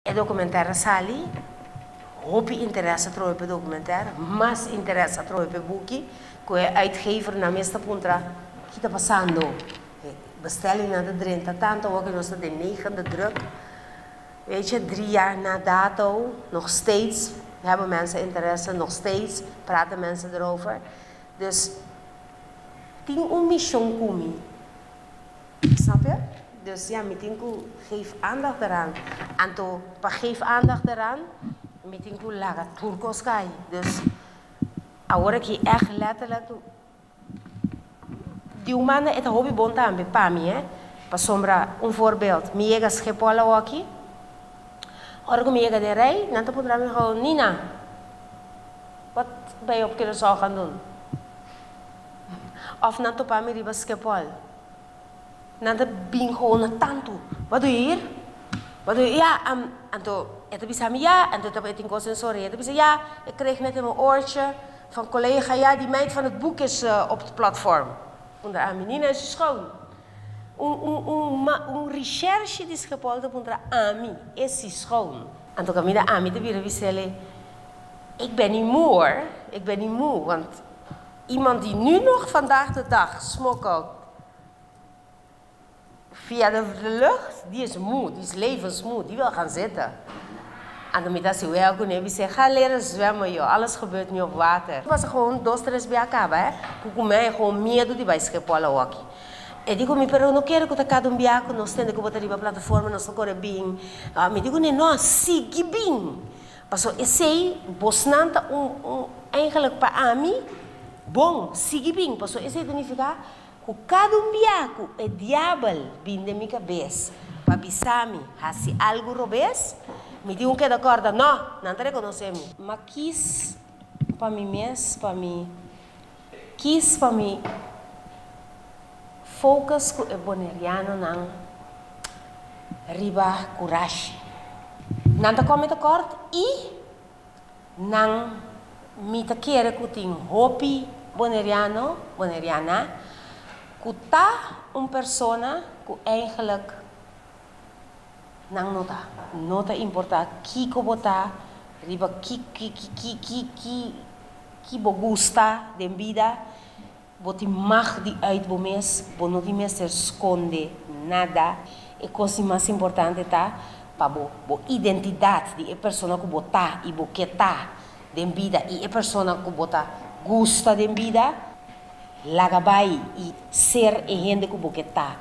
E documentaire a sali, hopi interes atrobe p'e documentaire, mas interes atrobe p'e buki, ku e uitgevernan mes ta puntra, Ki ta pasando? E bestellingnan ta drenta tantu awor ku nos ta den negende druk. Weet je, drie jaar na dato, nog steeds hebben mensen interesse, nog steeds praten mensen erover. Dus tin un mishon ku mi. Snap je? Dus ja, mi tin ku geef aandacht eraan. Anto pa geef aandacht eraan, mi tin ku laga tur kos kai. Dus awor aki ègt letterlijk di un banda e ta hopi bon tambe pa mi, hè. Pasobra un voorbeeld, mi yega Schiphol awoki, ora ku mi yega den rij, nan ta puntra mi gou, Nina, wat ben je op Curaçao gaan doen? Of nan topa mi riba Schiphol. Nan ta bin gewoon na tantu. Wat doe je hier? Wat doe je? Ja, anto e ta bisa mi ja, anto e tin kos den su orea. E ta bisa ja, ik kreeg net in mijn oortje van collega, ja, die meid van het boek is op het platform. Puntra ami, Nina is schoon. Un, un, un, ma, un recherche di Schiphol ta puntra ami, is sie schoon? Anto kaminda ami ta bira bis'el, ik ben niet moe hoor, ik ben niet moe, want Iemand die nu nog vandaag de dag smokkelt via de lucht, die is moe, die is levensmoe, die wil gaan zitten. Anto mi ta hasi wèl kuné, bis'é, ga leren zwemmen joh, alles gebeurt nu op water. Was gewoon dos tres bia kaba hè, ku ku mi gewoon miedu di bai Schiphol awoki. E di ku mi, pero no kere ku ta kada un bia ku nos tende ku bo ta riba plataforma nos ta kore bin. Mi di kuné, no, sigui bin. Paso esey bosnan ta un un eigenlijk pa ami bon sigui bin paso esey ta nifica cu cada un bia cu e diabel bin den mi cabes pa bisa mi haci algo robes mi tin un keda corda no nan ta reconoce mi. Ma kies pa mi mes pa mi kies pa mi focus cu e bonerianonan riba curashi. Nan ta come tekort y nan mi ta kere cu tin hopi Boneriano, Boneriana cu ta un persona cu eigenlijk nan no ta. No ta importa kico bo ta, riba ki ki ki ki ki ki bo gusta den bida, Bo tin mag di uit bo mes, bo no tin mester skonde nada. E kos di mas importante ta pa bo bo identidat di e persona ku bo ta i bo ke ta den bida i e persona ku bo ta gusta den bida, laga bai i ser e hende ku bo ke ta.